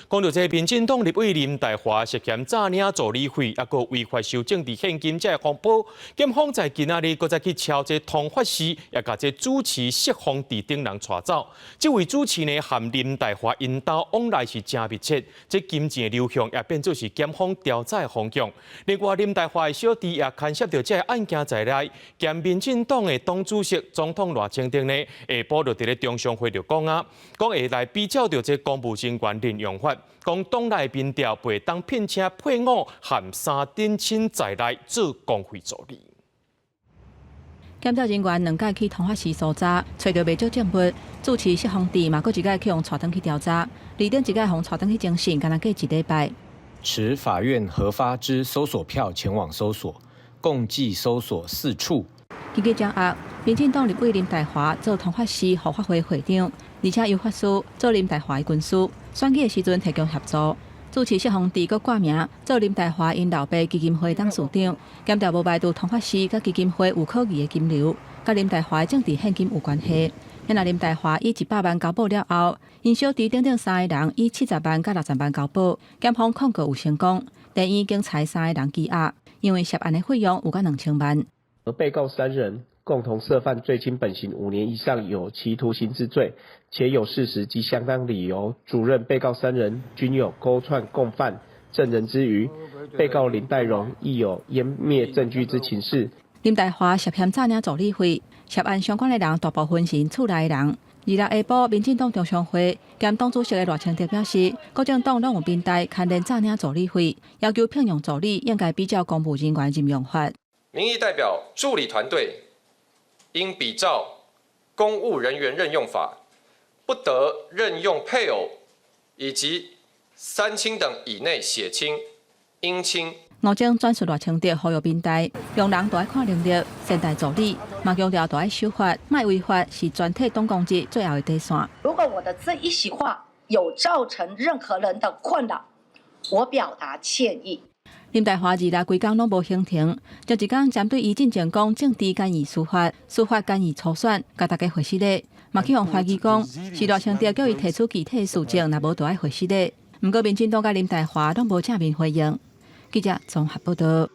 講著這民進黨立委林岱樺涉嫌詐領助理費，抑閣違法收政治獻金這個風波，檢方在今仔日閣再去敲這通法寺，也共這住持釋方智等人帶走。這位住持呢，和林岱樺𪜶兜往來是誠密切，這金錢的流向也變做是檢方調查的方向。另外，林岱樺的小弟也牽涉著這個案件在內，兼民進黨的黨主席總統賴清德呢，下晡就佇咧中常會就講啊，講會來比照著這公務人員任用法，講黨內民調袂當聘請配偶和三等親在內做公費助理。檢調人員兩擺去通化市搜查，揣著袂少證物。住持釋方智嘛，閣一擺去予帶轉去調查，離頂一擺予帶轉去偵訊，敢若過一禮拜。持法院核發之搜索票前往搜索，共計搜索四處。根據掌握，民進黨立委林岱樺做通化市護法會會長，而且由法師做林岱樺的軍師，選舉的時陣提供協助。住持釋方智閣掛名做林岱樺𪜶老爸基金會董事長，檢調無排除通化市佮基金會有可疑的金流，佮林岱樺的政治獻金有關係。若林岱樺以100萬交保了後，𪜶小弟等等三个人以70萬佮60萬交保，檢方控告有成功，地院經裁三个人羈押，因為涉案的費用有到2000萬。而被告三人共同涉犯最輕本刑5年以上有期徒刑之罪，且有事實及相當理由足認被告三人均有勾串共犯證人之虞，被告林岱榮亦有湮滅證據之情事。林岱樺涉嫌詐領助理費，涉案相關的人大部分是𪜶厝內的人。二六下晡，民進黨中常會兼黨主席的賴清德表示，各政黨攏有民代牽連詐領助理費，要求聘用助理應該比照公務人員任用法。民意代表助理團隊應比照公務人員任用法，不得任用配偶以及三親等以內血親、姻親。吳崢轉述賴清德呼籲民代，用人著愛看能力，善待助理，嘛強調著愛守法，莫違法是全體黨公職最後的底線。如果我的這一席話有造成任何人的困擾，我表達歉意。林岱樺二六規工攏無行程，前一工針對伊進前講政治干預司法，司法干預初選，共大家回失禮，嘛去予懷疑講是賴清德叫伊提出具體事證，若無就愛回失禮。毋過民進黨佮林岱樺攏無正面回應。記者綜合報道。